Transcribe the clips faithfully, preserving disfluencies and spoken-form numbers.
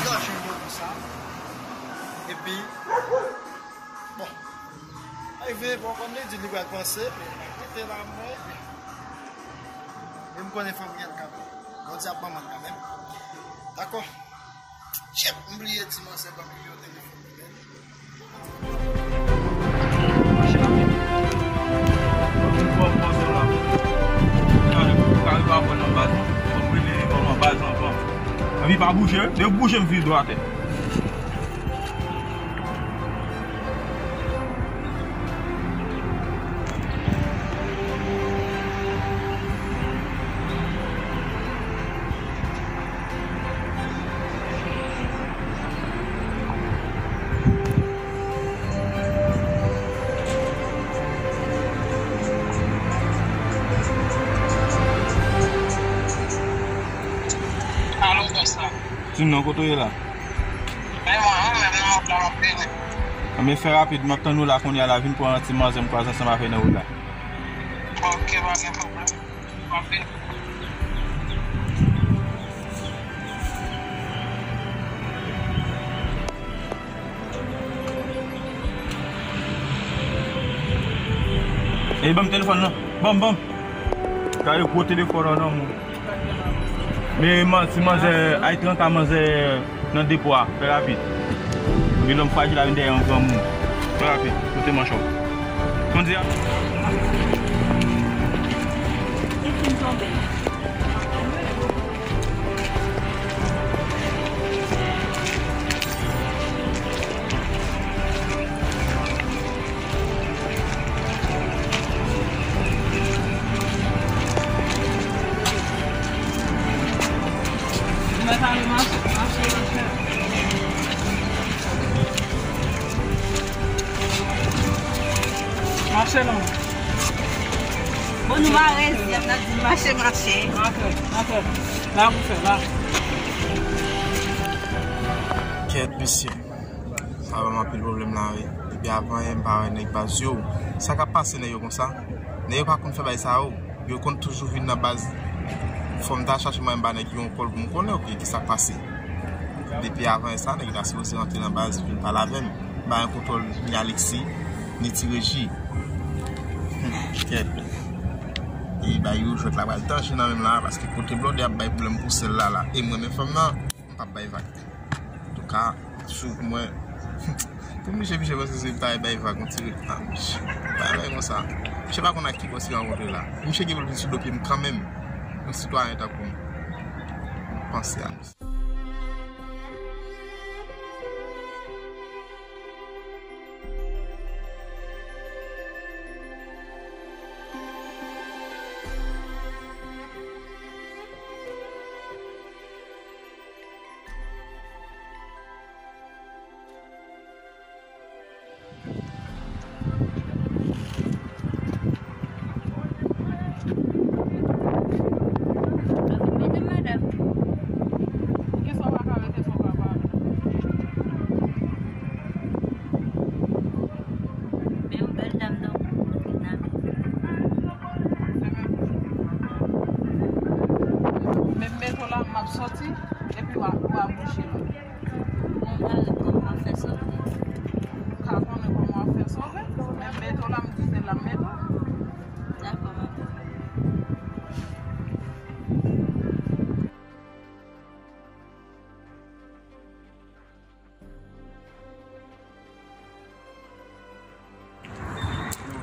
Gòj mwen konsa. Epi, bon, rive, bon, kòm li di, li pral panse, men m ap rete la, mwen. Men m konnen fanmi an kanmenm. Bondye ap ban mwen kanmenm. Dakò. Chèf, m bliye di manzè ban m nimewo telefòn li, men. Anvi pa bouje, depi w bouje m vide dlo atè. Alo, bòs la. Di non, kote w ye la? Men mwen, mwen menm nan wout la, m ap vini. Anben, fè rapid, m ap tann ou la kounye a la, vin pran ti manzè m kwaze ansanm avè nan wout la. Ok, pa gen pwoblèm. M ap vini. Ey, ban m telefòn nan. Ban m, ban m. Gade gwo telefòn nan, non, moun. Men man, ti manzè, ay tranka manzè nan depo a. Fè rapid. Gen lòm frajil la vin dèyè yon granmoun. Fè rapid. Kote manchè w? Kondi a. Mache non. Bon, nou pa reziye, n ap di mache, mache. Antre, antre. La pou fè, la. Kèt, mesye. Sa ban m anpil pwoblèm la, wi. Depi avan yè, m pa wè nèg baz yo. Sa k ap pase nèg yo konsa? Nèg yo pa konn fè bagay sa yo. Yo konn toujou vin nan baz. Fò m ta chache mwayen m ba nèg yo yon kòl pou m konnen, oke, ki sa k pase. Depi avan yè sa, nèg yo ta sipoze rantre nan baz, vin pale avè m. Ba yon kontwòl ni Alexis, ni Ti Reji. Hmm, kèt. E bay yo jwèt la pral danje nan men m la, paske kote blòdè ap bay pwoblèm pou sèl la la. E m renmen fanm nan, m p ap bay vag. Antouka, sou pou mwen, pou misye, misye panse se pa bay vag, on ti ret. Ah, misye, pa bay konsa. Misye pa konn ak ki bòs li rankontre la. Misye gen pou l vin sou do pye m kanmenm. Yon sitwayen tankou m. Panse a misye. Men yon bèl dam nan, ou kidnape. Men m mete w la, m ap soti, epi w a, w a bouje la. Mwen pa wè kòman w ap fè sove. Ou ka konnen kòman w ap fè sove. Men m mete w la, m di se la m mete w. Dakò, m ap.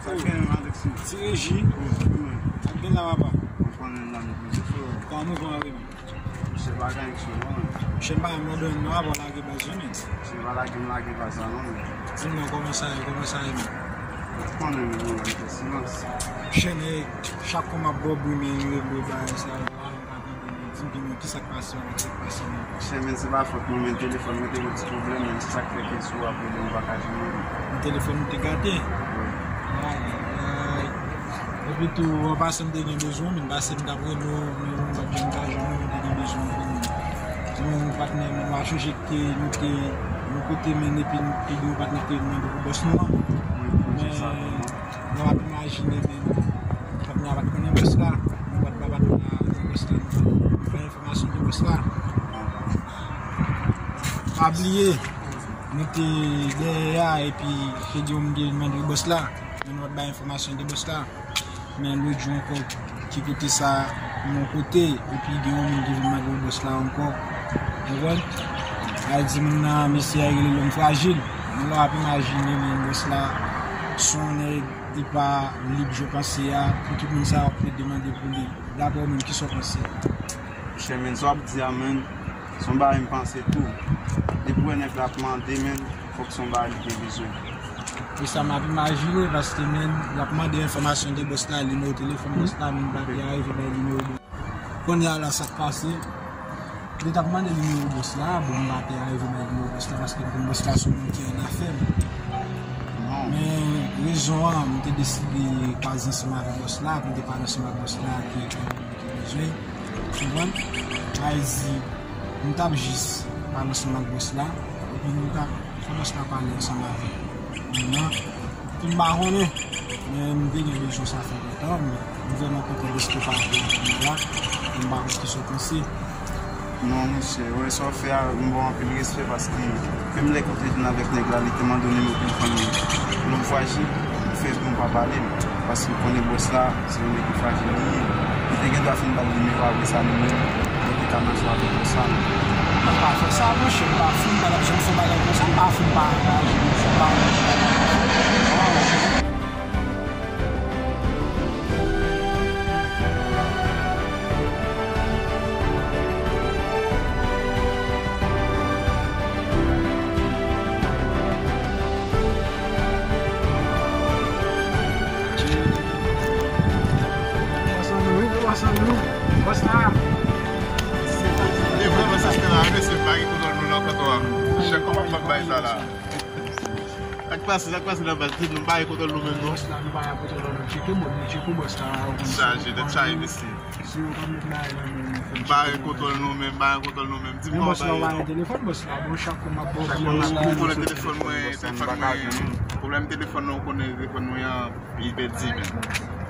Sa k gen, Alexis? Ti Reji. Wi, sa k gen? Sa k gen la, papa? Mwen konnen la, nou poze sou. Kòman mouvman an ye menm? Misye pa gen anyen sou mwen. Misye pa abandone nou, apre lage baz yo, menm. Misye pa lage m lage baz la, non, menm. Di m non, kòman sa ye, kòman sa ye, menm? Konnen nou, nou fè silans. Chèn, chak fwa m ap ba w bri, men yo, yo bagay sa yo, m pa tande, men di m, di m, kisa k pase, kisa k pase, men. Chèn, men se pa fòt mwen, men telefòn mwen te gen ti pwoblèm, men se sa k fè ke si w ap rele m, m pa ka jwenn ou. Men telefòn ou te gate? Wi. Ay, ay, ay. Epi tou, an pasan, m te gen bezwen w, men m pase, m t ap rele w, men m pa t janm ka jwenn ou, m te gen bezwen w vrèman. Yon patnè, mwen pa chonje ke nou te yon kote, men epi nou te gen yon patnè ki te mande pou bòs nou an. Wi, wi, se sa. Men, w ap imajine, men patnè a pa t konnen bòs la. Nou pa t ba patnè a non bòs la, nou pa t bay enfòmasyon de bòs la. Pa bliye, nou te dèyè a, epi se di w m te mande bòs la, men nou pa t bay enfòmasyon de bòs la. Men lòt jou ankò, ki kote sa yon kote, epi gen yon moun ki vin mande bòs la ankò. Ou konprann? A di moun nan, mesye a rele lòm frajil. Men lè w ap imajine, men bòs la, se yon nèg, li pa lib jan w panse a, pou tout moun sa yo ap plede mande pou li. Daprè w menm, kisa w panse? Chèmen, sa w ap di a, menm, se yon bagay m panse tou. Depi w wè nèg la ap mande, menm, fòk se yon bagay li gen bezwen. E sa m ap imajine, paske, menm, l ap mande enfòmasyon de bòs la, nimewo telefòn bòs la, menm pa te arive bay nimewo bòs. Kounye a la, sa k pase? Li t ap mande nimewo bòs la, bon, m pa te arive bay nimewo bòs la, paske m konn bòs la se yon moun ki annafè. Men, rezon an, m te deside kwaze ansanm avèk bòs la, pou m te pale ansanm ak bòs la, ki, ki, ki bezwen. Konprann? Sa vle di, m t ap jis pale ansanm ak bòs la, epi m t ap fè bòs la pale ansanm avèk moun nan. Epi m pa konnen, men m te gen bezwen sa fè lontan, m, m vrèman kontan dèske w pa vin kounye a la, e m pa konn kisa w panse. Non, mesye, wè sa w fè a, m ba w anpil respè paske menm lè ke w te vin avèk nèg la, li te mande w nimewo telefòn lòm frajil, ou fè bon pa pale l, paske w konnen bòs la, se yon nèg ki frajil li ye. Li te gen dwa fin ba l nimewo apre sa, nou menm, nou te ka mache avèk bòs la. Mwen pa fè sa, monchè, m pa fin, m pa t ap janm fè yon bagay konsa, m pa fin pa, pa, pa, pa, pa, pa. Bòs la. E vrèman se sa la, mesye, m pa gen kontwòl nou nan konto a. Chèf kòman m ap bay sa la. Sa k pase, sa k pase nan baz, nou pa gen kontwòl nou menm non. Bòs la, nou pa gen kontwòl nou. Tcheke mòd li, tcheke bòs la. Chaje, tèt chaje, mesye. Si yo pa met bagay nan men nou, fè m tcheke. Pa gen kontwòl nou menm, pa gen kontwòl nou menm. Di m kòman w pa gen. Bòs la, pa gen telefòn, bòs la. Bon, chak fwa m ap ba w pwoblèm la, telefòn mwen, telefòn mwen. Pwoblèm telefòn nan, ou konnen telefòn mwen an. Li pèdi, men.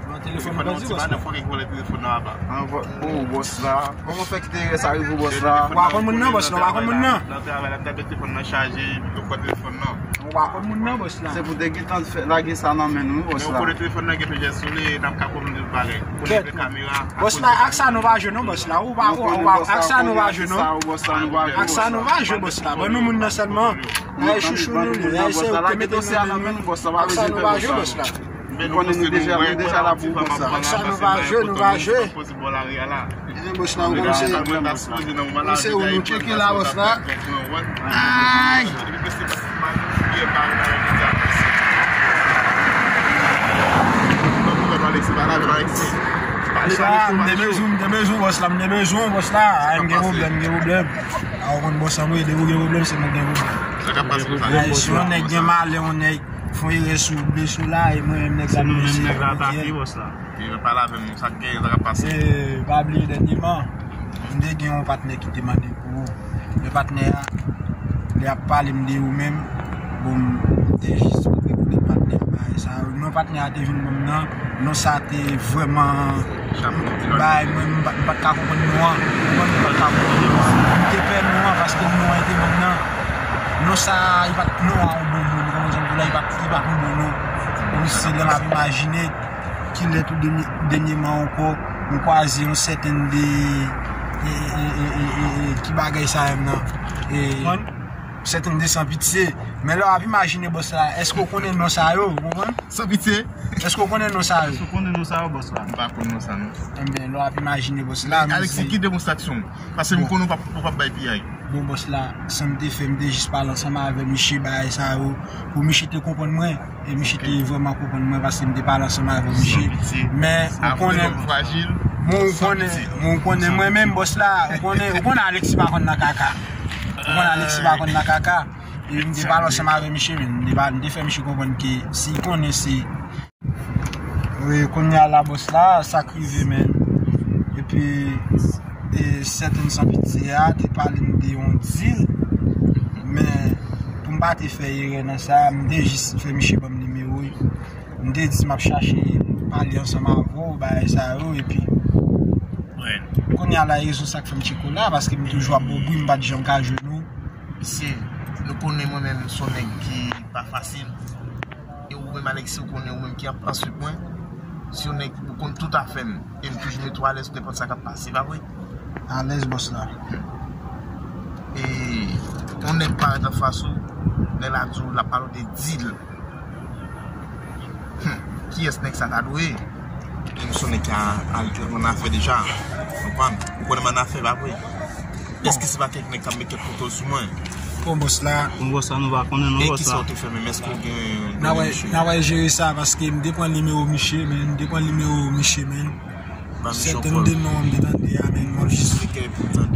Nan telefòn nan, ou pèdi, bòs la. Fòk e vòlè telefòn nan apa. An vò-, oh, bòs la. Kòman fè ki te rès a rive, bòs la? Ou pa konn moun nan, bòs la, ou pa konn moun nan. Nan travay la, m t ap met telefòn nan chaje, epi yo pran telefòn nan. Ou pa konn moun nan, bòs la. Se pou te gentan fè, lage sa nan men nou, bòs la. Men ou konnen telefòn nan gen plizyè sou li, n ap ka pran yon bagay. Konnen gen kamera. Bòs la, ak sa nou pa jwe non, bòs la. Ou pa, ou pa, ak sa nou pa jwe non. Ak sa nou pa jwe, bòs la. Ban nou moun nan sèlman. Ay, chouchou nou li, ay, se ou ki te mete nan men nou. Ak sa nou pa jwe, bòs la. Ou konnen nou deja, nou deja la pou bòs la. Ak sa nou pa jwe, nou pa jwe. Bòs la, ou konnen se, se ou nou tcheke la, bòs la. Ay! Sa, m te bezwen, m te bezwen, bòs la, m te bezwen, bòs la. Ay, m gen pwoblèm, m gen pwoblèm. A, ou konn bòs la, mwen, depi ou gen pwoblèm, se mwen ki gen pwoblèm. Ay, si yon nèg gen malè, yon nèg fè yon erè sou blese w la, e mwen menm nèg la blese. Se nou menm nèg la atake, bòs la. Li pale avè m, sa k genyen, sa k ap pase? E, pa bliye dènyèman, m te gen yon patnè ki te mande pou ou. Men patnè a, lè y ap pale m de ou menm, bon, m te jis rekonèt patnè a, bagay sa yo. Non patnè a te vin ban m nan, non sa te vrèman bay mwen, m pa, m pa t ka konprann non an. Ou konprann, m pa t ka konprann non an. M te pè non an paske non an te ban m nan. Non sa, li pa t non a yon bon moun, kòman di w la, li pa t, li pa t yon bon non. Bon, se lè m ap imajine kilè tou dènye-, dènyèman ankò, m kwaze yon sèten de, e, e, ki bagay sa menm nan. E, sèten de san pitye. Men lè w ap imajine bòs la, èske w konnen non sa yo, ou konprann? San pitye. Èske w konnen non sa yo? Èske w konnen non sa yo, bòs la? M pa konn non sa non. Enben, lè w ap imajine bòs la, Alexis, ki demonstraksyon? Paske m konnen w p ap, w p ap bay piyay. Bon, bòs la, sa m te fè, m te jis pale ansanm avè misye, bagay sa yo, pou misye te konprann mwen, e misye te vrèman konprann mwen, paske m te pale ansanm avè misye. Men, ou konnen, men ou konnen, men ou konnen mwen menm, bòs la, ou konnen, ou konnen Alexis pa konn nan kaka. Ou konnen Alexis pa konn nan kaka. E m te pale ansanm avè misye, men m te pa, m te fè misye konprann ke si l konnen se Wi, kounye a la, bòs la, sa k rive, men. Epi, e, sèten san pitye a te pale m de yon dil. Men, pou m pa te fè erè nan sa, m te jis fè misye ban m nimewo l. M te di m ap chache pale ansanm avè w, bagay sa yo, epi. Kounye a la, rezon sa k fè m tcheko la, paske m toujou ap bon bri, m pa t janm ka jwenn ou. Mesye, nou konnen mwen menm, m se yon nèg ki pa fasil. E ou menm, Alexis, ou konnen ou menm ki ap answit mwen. Se yon nèg ou konn tout afè m. E m toujou mete w alèz pou nenpòt sa k ap pase, pa vre? Alèz, bòs la. E yon nèg parèt anfas ou, lè l ap di w, l ap pale w de dil. Hmm, kiyès nèg sa ta dwe ye? E m se yon nèg ki a, al, an afè deja. Konprann? Ou konnen m an afè, pa vre? Èske se pa kèk nèg k ap met kèk kouto sou mwen? Bon, bòs la. Bon, bòs la, nou pa konnen non, bòs la. E kisa w te fè menm? Èske w gen... N a wè, n a wè jere sa, paske m te pran nimewo misye, men, m te pran nimewo misye, men. Sèten de non m te tande a, men, m ap jis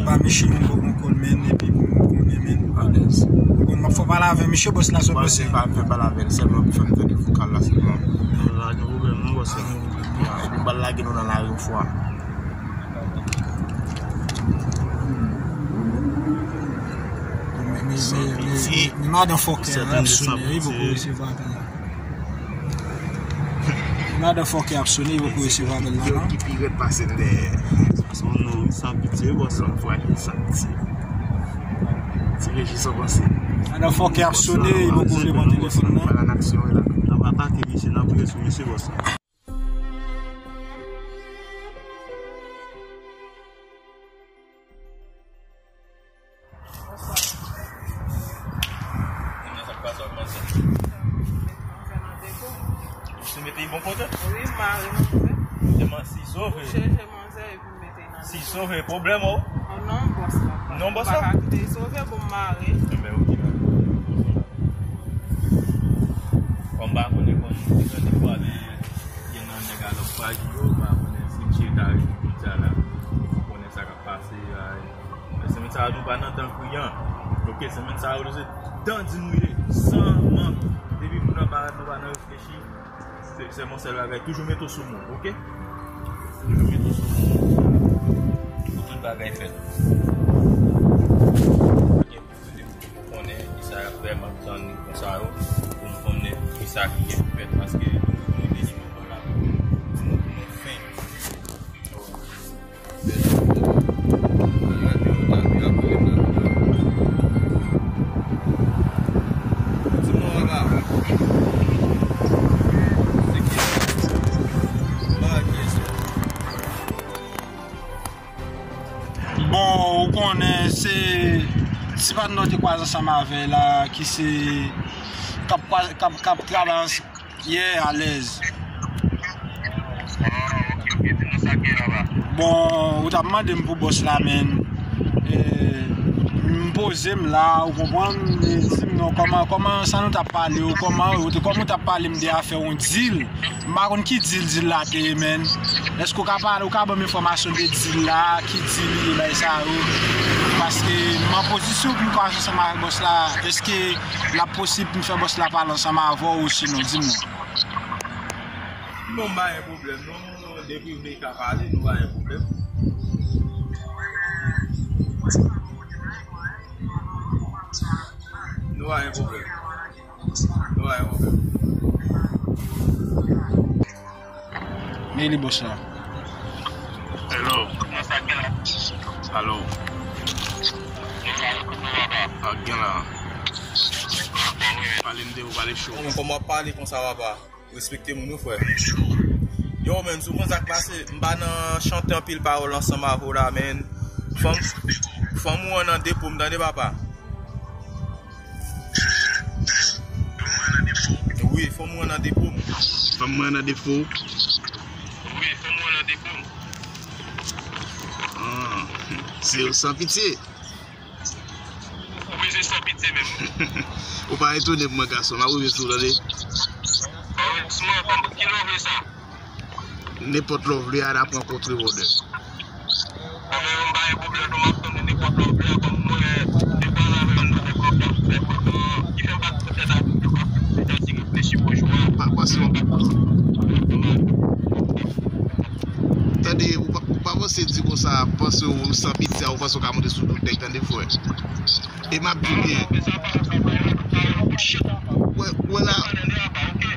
ba misye yon bon kòl, men, epi m konnen, men. Ou konn m ap fè pale avè misye, bòs la, sa w panse? Pa fè pale avè l, sèlman pou fè m tande vokal la, sèlman. Pa gen pwoblèm non, bòs la. Ya, epi m pral lage nou nan lari yon fwa. Men, men, men, men, men madan fòkè a ap sonnen, wi, poko resevwa apèl la. Men madan fòkè ap sonnen, poko resevwa apèl la, non? Ki pi rèd pase m dèyè. Sa se yon non, wi, san pitye, bòs la. Yon fwa ki san pitye. Ti Reji, sa w panse? Madan fòkè ap sonnen, poko vle pran telefòn nan. N ap atake misye, n ap vire sou misye, bòs la. Bonswa. Kòman sa k pase, w ap panse? Misye mete l bon kote? Wi, m mare manzè. Demen si sove. Ou chèche manzè epi m mete l nan... Si sove, pwoblèm ou? Oh non, bòs la. Non, bòs la? M pa ka kite l sove pou m mare. Enben, oke, pa gen pwoblèm. Kòm m pa konnen, kòm m te tande pale, gen nan nèg a lòt paj yo, m pa konnen si misye ta rete kounye a la. Ou konnen sa k ap pase a. Men semèn sa a, nou pa nan tan kriyan. Oke, semèn sa a, se dan di nou ye. San mank. Depi moun nan pa, nou pa nan reflechi. Se, se yon sèl bagay. Toujou mete w sou moun, oke? Toujou mete w sou moun. Pou tout bagay fèt. Pou konnen kisa y ap fè, m ap tann konsa yo, pou m konnen kisa ki gen pou fèt, paske nou, nou te di nou bon la, nou, nou fen. Di mwen, papa. Se ki? M pa wè kiyès. Bon, ou konnen se ti patnè w te kwaze ansanm avè l la, ki se k ap kwa-, k ap, k ap travay ans-, yeah, alèz. Bon, ou t ap mande m pou bòs la, men, eh, m poze m la, ou konprann, li di m non, kòman, kòman sa nou t ap pale yo, kòman, ou te, kòman ou t ap pale m de afè yon dil. M pa konn ki dil dil la te ye, men. Èske w ka pale, ou ka ban m enfòmasyon de dil la, ki dil li ye, bagay sa yo? Paske m an pozisyon pou m konvèse ansanm avèk bòs la. Èske l ap posib pou m fè bòs la pale ansanm avè w, osinon, di m non? Non, m pa gen pwoblèm, non. Depi w vle ka pale, nou pa gen pwoblèm. Nou pa gen pwoblèm. Men li bòs la. Hello. Alo. Ak gen la. Pale m de ou, pale cho. Kòman w ap pale konsa, papa? Respekte moun wi, frè. Yo, men, si w konn sa k pase, m pa nan chante anpil pawòl ansanm avè w la, men. Fanm, fanm ou an nan depo m, tande, papa. Wi, fanm ou an nan depo m. Fanm mwen nan depo. Wi, fanm ou an nan depo m. Ah, se yo san pitye. Ou pa etone mwen, gason, m ap rive sou ou, tande. Nenpòt lè w vle a, n ap rankontre, brother. Mwen menm, m pa gen pwoblèm non, m ap tann ou nenpòt lè w vle a, kòm mwen, depi ann avè yon nèg k ap fè kontan, ki fè m pa t tèt a, ki fè m pa t reflechi pou jou a. Pa pase w ap. Tande, ou pa, ou pa panse di konsa, panse w san pitye a, ou panse w ka monte sou tout nèg, tande, frè. E m ap di w byen. Wè, wè la,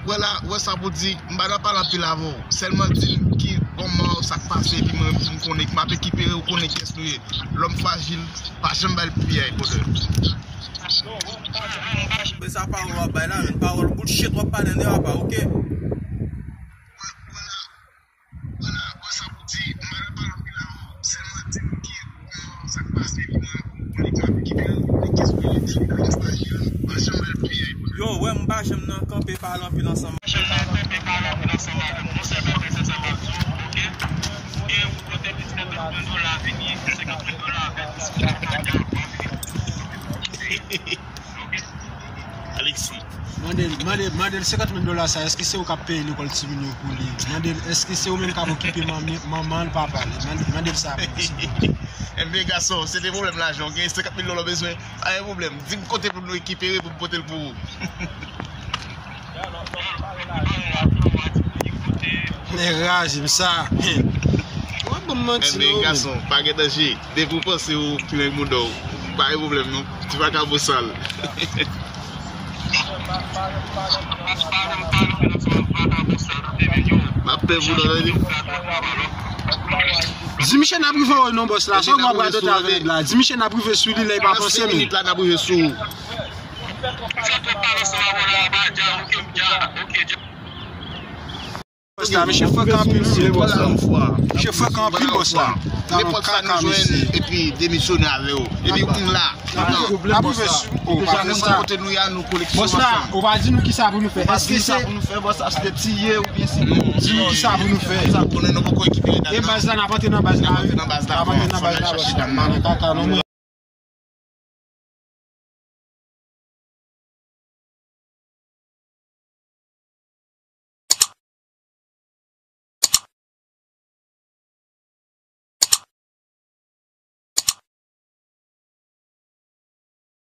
wè la, wè sa pou di, m pa nan pale anpil avè w. Sèlman di m ki kòman w sa k pase, epi mwen menm pou m konnen, m ap ekipere w konnen kiyès nou ye. Lòm frajil, pa janm bay l piyay, brother. Men sa pawòl w ap bay la, men pawòl bullshit w ap pale, nèg apa, oke? Yo, wè m pa janm nan kanpe pale anpil ansanm. Alexis. Mande l, mande, mande l senkant mil dola sa, èske se ou k ap peye lekòl timoun yo pou li? Mande l, èske se ou menm k ap okipe manmi, manman l, papa l? Mande, mande l sa pou mwen, silvouplè. Ebyen, gason, se te pwoblèm lajan, oke? Senkant mil dola w bezwen, pa gen pwoblèm. Di m kote pou nou rekipere, pou m pote l pou ou. Nèg raje m sa. Wè, ban m manti non, men gason, pa gen danje. Depi w panse ou pi nèg mouda w, pa gen pwoblèm non. Ti vakabon sal. M ap pè pou nan li. Di Michel n ap rive wè non, bòs la. Sa w gen w ap radote avè nèg la? Di Michel n ap rive sou li lè li pa panse, men. Nan senk minit la, n ap rive sou ou. Bòs la, misye frekan anpil, wi. Misye frekan anpil, bòs la. Nenpòt sa nou jwenn, epi demisyone avè yo. Epi kounye la, n ap rive sou ou, pa fè sa. Kote nou ye a, nou koleksyone ansanm. Bòs la, ou pa di nou kisa pou nou fè. Èske se pou nou fè, bòs la, se tiye oubyen se di nou kisa pou nou fè. Sa konnen nou poko ekipe. E baz la, n ap antre nan baz la, wi. N ap antre nan baz la, bòs la. N ap antre nan baz la, bòs la. N ap antre nan baz la, bòs la.